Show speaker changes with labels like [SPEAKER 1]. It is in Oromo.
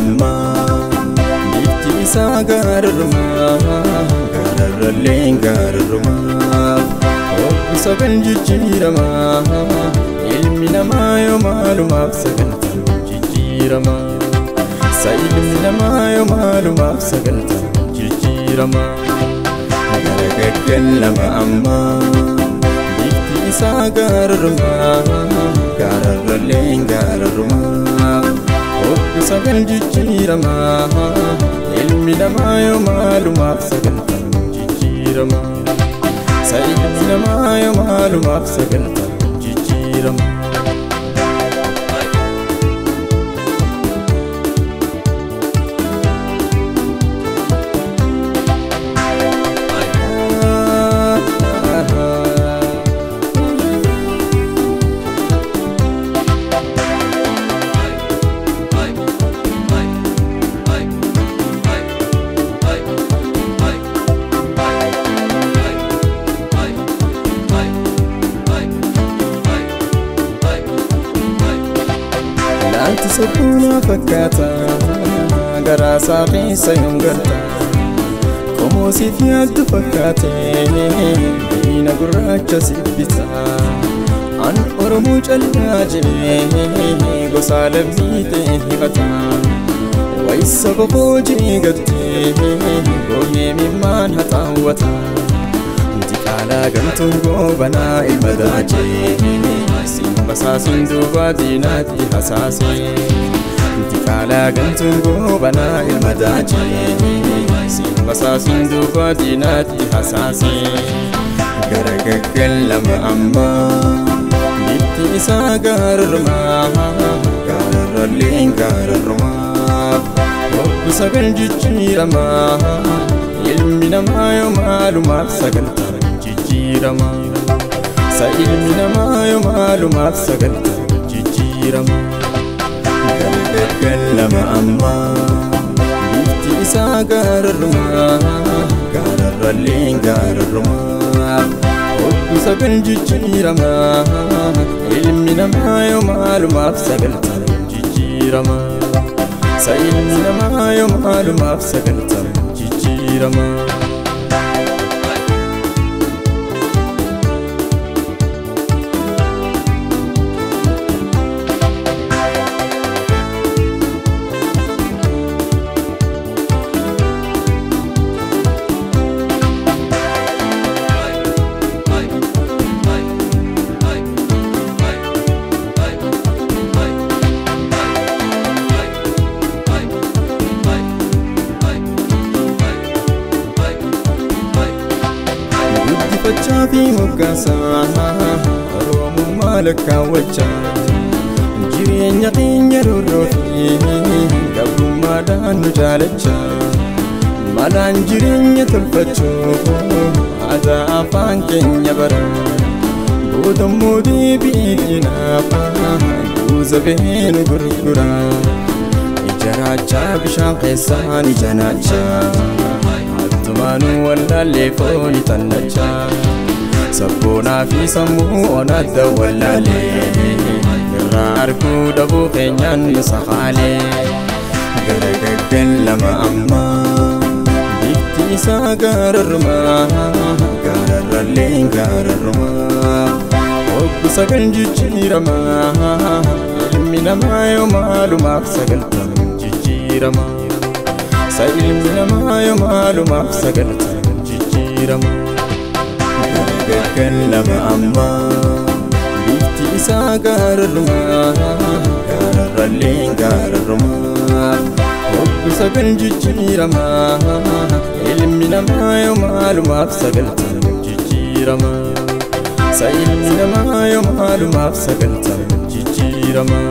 [SPEAKER 1] amma bifti isaa gaararrumaa gaararrallee gaararrumaa hobbi sagal jijjiiramaa ilmi namaa yoo maalumaaf sagaltan jijjiiramaa sa ilmi namaa yoo maalumaaf sagaltan jijjiiramaa garagaggallama amma bifti isaa gaararrumaa gaararrallee gaararrumaa hobbi sagal jijjiiramaa ilmi namaa yoo maalumaaf sagaltan jijjiiramaa sa ilmi namaa yoo maalumaaf sagaltan jijjiiramaa. Laanti sobbuuna fakkaata garaasaa keessa yoom galta qomoo siif yaaddu fakkaate diina gurraacha siif bita an Oromoo callaa jedhee gosa lammii ta'e himata wayisa boboo jigattee goonee mimmaan haxaawwata Diqaalaa gamtuun goobanaa ilma daachee Basaasin duuba diinaatti hasaasee Diqaalaa gamtuun goobanaa ilma daachee Basaasin duuba diinaatti hasaasee Garagaggallama amma bifti isaa gaararrumaa gaararrallee gaararrumaa hobbi sagal jijjiiramaa ilmi namaa yoo maalumaaf sagaltan jijjiiramaa sa ilmi namaa yoo maalumaaf sagaltan jijjiiramaa garagaggallama amma bifti isaa gaararrumaa gaararrallee gaararrumaa hobbi sagal jijjiiramaa ilmi namaa yoo maalumaaf sagaltan jijjiiramaa sa ilmi namaa yoo maalumaaf sagaltan jijjiiramaa. Guddifachaa fi moggaasaa Oromummaa lakkaawwachaa jireenya keenya roorroo fi gabrummaadhaan nu jaalachaa malaan jireenya tolfachuuf aadaa afaan keenya bara boodammoo deebii diinaaf guuza bahee nu gurgura ija raachaa bishaan keessaan ija naachaa Attumaanuu wallaallee fooni xannachaa sabboonaa fi sammuu onadda wallaalee irraa arguu dhabuu keenyaan nu sakaalee garagaggallama amma bifti isaa gaararrumaa gaararrallee gaararrumaa hobbi sagal jijjiiramaa ilmi namaa yoo maalumaaf sagaltan jijjiiramaa sa ilmi namaa yoo maalumaaf sagaltan jijjiiramaa garagaggallama amma bifti isaa gaararrumaa gaararrallee gaararrumaa hobbi sagal jijjiiramaa ilmi namaa yoo maalumaaf sagaltan jijjiiramaa sa ilmi namaa yoo maalumaaf sagaltan jijjiiramaa.